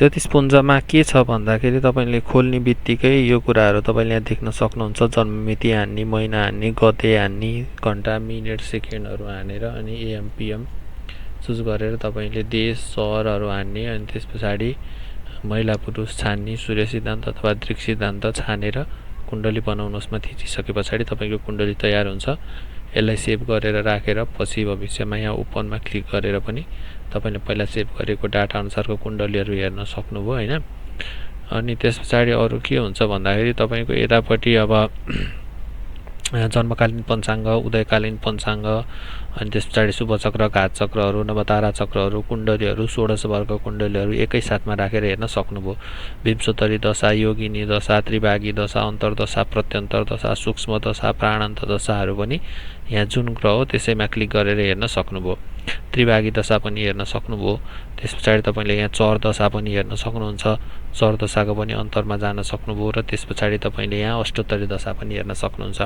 ज्योतिषपुञ्जमा के छ भन्दाखेरि तपाईले खोल्ने बित्तिकै यो कुराहरू तपाईले यहाँ देख्न सक्नुहुन्छ। जन्ममिति हान्ने, महिना हान्ने, गते हान्ने, घन्टा, मिनेट, सेकेन्डहरू हानेर अनि एएम पिएम चुज गरेर तपाईले देश, सहरहरू हान्ने अनि त्यस पछाडि महिला पुरुष छान्ने, सूर्य सिद्धान्त अथवा दृक सिद्धान्त छानेर कुण्डली बनाउनुसमा थिचिसके पछाडि तपाईको कुण्डली तयार हुन्छ। यसलाई सेभ गरेर राखेर पछि भविष्यमा यहाँ ओपनमा क्लिक गरेर पनि तपाईले पहिला सेभ गरेको डाटा अनुसारको कुण्डलीहरू हेर्न सक्नुभयो हैन। अनि त्यस पछाडि अरु के हुन्छ भन्दाखेरि तपाईको यतापटि अब जन्मकालीन पञ्चाङ्ग, उदयकालीन पञ्चाङ्ग अनि त्यस पछाडि शुभ चक्र, घात चक्रहरू, नवतारा चक्रहरू, कुण्डलीहरू, 16 वर्ग कुण्डलीहरू एकै साथमा राखेर हेर्न सक्नुभयो। विंशोत्तरी दशा, योगिनी दशा, त्रिभागी दशा, अन्तर्दशा, प्रत्यन्तर दशा, सूक्ष्म दशा, प्राणान्त दशाहरू पनि यहाँ जुन ग्रह हो त्यसैमा क्लिक गरेर हेर्न सक्नुभयो। त्रिभागी दशा पनि हेर्न सक्नुभयो। त्यस पछाडि तपाईले यहाँ चर दशा पनि हेर्न सक्नुहुन्छ। चर दशाको पनि अन्तरमा जान सक्नुभयो र त्यस पछाडि तपाईले यहाँ अष्टोत्तरी दशा पनि हेर्न सक्नुहुन्छ।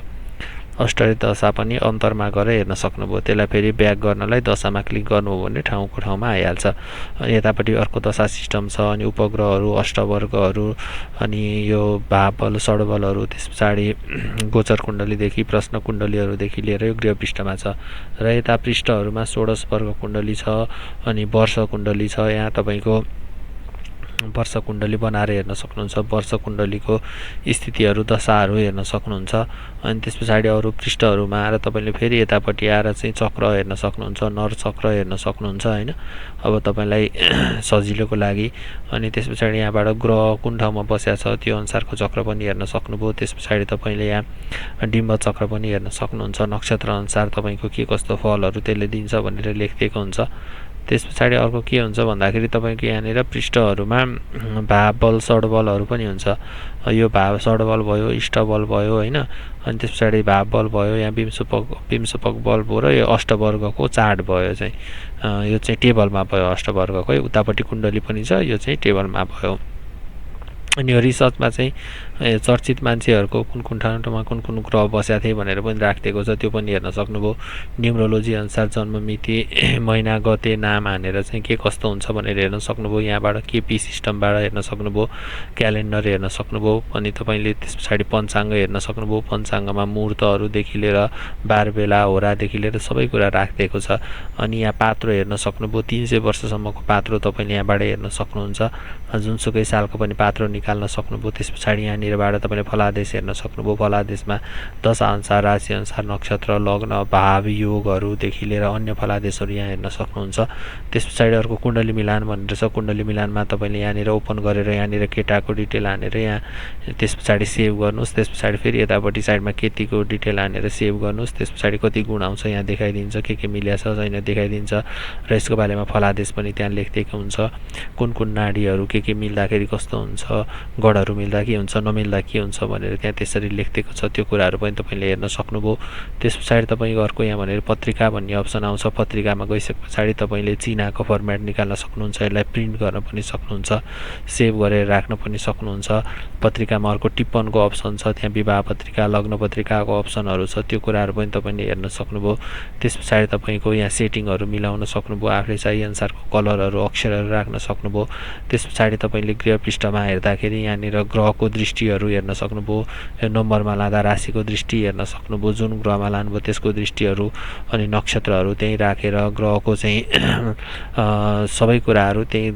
अष्टोत्तरी दशा पनि अन्तरमा गएर हेर्न सक्नुभयो। त्यसलाई फेरि ब्याक गर्नलाई दशामा क्लिक गर्नुभयो भने ठाउँको ठाउँमा आइहाल्छ। अनि यतापटि अर्को दशा सिस्टम छ अनि उपग्रहहरू, अष्टवर्गहरू अनि यो भावबल, षड्बलहरू, त्यस पछाडि गोचर कुण्डलीदेखि प्रश्न कुण्डलीहरूदेखि लिएर यो गृह पृष्ठमा छ। र यता पृष्ठहरूमा 16 वर्ग कुण्डली छ अनि वर्ष कुण्डली छ। यहाँ तपाईको वर्ष कुण्डली बनाएर हेर्न सक्नुहुन्छ। वर्ष कुण्डलीको स्थितिहरू, दशाहरू हेर्न सक्नुहुन्छ। अनि त्यस पछाडि अरु पृष्ठहरूमा आएर तपाईले फेरि यतापटि आएर चाहिँ चक्र हेर्न सक्नुहुन्छ, नर चक्र हेर्न सक्नुहुन्छ हैन। अब तपाईलाई सजिलोको लागि अनि त्यस पछाडि यहाँबाट ग्रह कुन ठाउँमा बसेको छ त्यो अनुसारको चक्र पनि हेर्न सक्नुभयो। त्यस पछाडि तपाईले यहाँ डिम्ब चक्र पनि हेर्न सक्नुहुन्छ। नक्षत्र अनुसार तपाईको के कस्तो फलहरू त्यसले दिन्छ भनेर लेखिएको हुन्छ। त्यस पछाडि अर्को के हुन्छ भन्दाखेरि तपाईको यहाँनिर पृष्ठहरूमा भाव बल, षड्बलहरू पनि हुन्छ। यो भाव षड्बल भयो, इष्टबल भयो हैन। अनि त्यस पछाडि भाव बल भयो, यहाँ विंशोपक बल भयो र यो अष्टवर्गको चार्ट भयो चाहिँ यो चाहिँ टेबलमा भयो अष्टवर्गको। उतापटि कुण्डली पनि छ, यो चाहिँ टेबलमा भयो। अनि यो रिसर्चमा चाहिँ चर्चित मान्छेहरूको कुन कुन ठाउँमा कुन कुन ग्रह बसेका थिए भनेर पनि राखिदिएको छ, त्यो पनि हेर्न सक्नुभयो। न्युमरोलोजी अनुसार जन्ममिति, महिना, गते, नाम हानेर चाहिँ के कस्तो हुन्छ भनेर हेर्न सक्नुभयो। यहाँबाट केपी सिस्टमबाट हेर्न सक्नुभयो, क्यालेन्डर हेर्न सक्नुभयो। अनि तपाईले त्यस पछाडि पञ्चाङ्ग हेर्न सक्नुभयो। पञ्चाङ्गमा मुहुर्तहरूदेखि लिएर बार बेला, होरादेखि लिएर सबै कुरा राखिदिएको छ। अनि यहाँ पात्रो हेर्न सक्नुभयो। 300 वर्षसम्मको पात्रो तपाईले यहाँबाट हेर्न सक्नुहुन्छ। जुनसुकै सालको पनि पात्रो निकाल्न सक्नुभयो। त्यस पछाडि यहाँनिरबाट तपाईले फलादेश हेर्न सक्नुभयो। फलादेशमा दशा अनुसार, राशि अनुसार, नक्षत्र, लग्न, भाव, योगहरूदेखि लिएर अन्य फलादेशहरू यहाँ हेर्न सक्नुहुन्छ। त्यस पछाडि अर्को कुण्डली मिलान भनेर छ। कुण्डली मिलानमा तपाईले यहाँनिर ओपन गरेर यहाँनिर केटाको डिटेल हानेर यहाँ त्यस पछाडि सेभ गर्नुस्। त्यस पछाडि फेरि यतापटि साइडमा केटीको डिटेल हानेर सेभ गर्नुस्। त्यस पछाडि कति गुण आउँछ यहाँ देखाइदिन्छ, के मिल्या छ छैन देखाइदिन्छ र यसको बारेमा फलादेश पनि त्यहाँ लेखिदिएको हुन्छ। कुन कुन नाडीहरू के मिल्दाखेरि कस्तो हुन्छ, गढहरू मिल्दा के हुन्छ, नमिल्दा के हुन्छ भनेर त्यहाँ त्यसरी लेखिदिएको छ। त्यो कुराहरू पनि तपाईले हेर्न सक्नुभयो। त्यस पछाडि तपाईको अर्को यहाँ भनेर पत्रिका भन्ने अप्सन आउँछ। पत्रिकामा गइसके पछाडि तपाईले चिनाको फर्मेट निकाल्न सक्नुहुन्छ। यसलाई प्रिन्ट गर्न पनि सक्नुहुन्छ, सेभ गरेर राख्न पनि सक्नुहुन्छ। पत्रिकामा अर्को टिप्पणको अप्सन छ। त्यहाँ विवाह पत्रिका, लग्न पत्रिकाको अप्सनहरू छ। त्यो कुराहरू पनि तपाईले हेर्न सक्नुभयो। त्यस पछाडि तपाईको यहाँ सेटिङहरू मिलाउन सक्नुभयो। आफूले चाहिँ अनुसारको कलरहरू, अक्षरहरू राख्न सक्नुभयो। त्यस पछाडि तपाईले गृह पृष्ठमा हेर्दाखेरि यहाँनिर ग्रहको दृष्टिहरू हेर्न सक्नुभयो। यो नम्बरमा लाँदा राशिको दृष्टि हेर्न सक्नुभयो। जुन ग्रहमा लानुभयो त्यसको दृष्टिहरू अनि नक्षत्रहरू त्यही राखेर ग्रहको चाहिँ सबै कुराहरू त्यही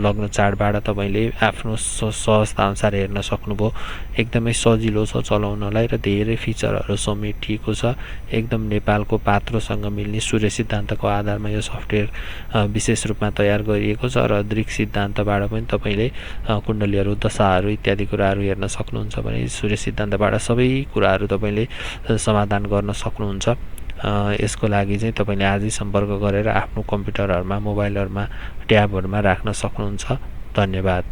लग्न चार्टबाट तपाईले आफ्नो सहजता अनुसार हेर्न सक्नुभयो। एकदमै सजिलो छ चलाउनलाई र धेरै फिचरहरू समेटिएको छ। एकदम नेपालको पात्रोसँग मिल्ने सूर्य सिद्धान्तको आधारमा यो सफ्टवेयर विशेष रूपमा तयार गरिएको छ र दृक सिद्धान्तबाट पनि तपाईले कुण्डलीहरू, दशाहरू इत्यादि कुराहरू हेर्न सक्नुहुन्छ भने सूर्य सिद्धान्तबाट सबै कुराहरू तपाईले समाधान गर्न सक्नुहुन्छ। यसको लागि चाहिँ तपाईले आजै सम्पर्क गरेर आफ्नो कम्प्युटरहरुमा, मोबाइलहरुमा, ट्याबहरुमा राख्न सक्नुहुन्छ। धन्यवाद।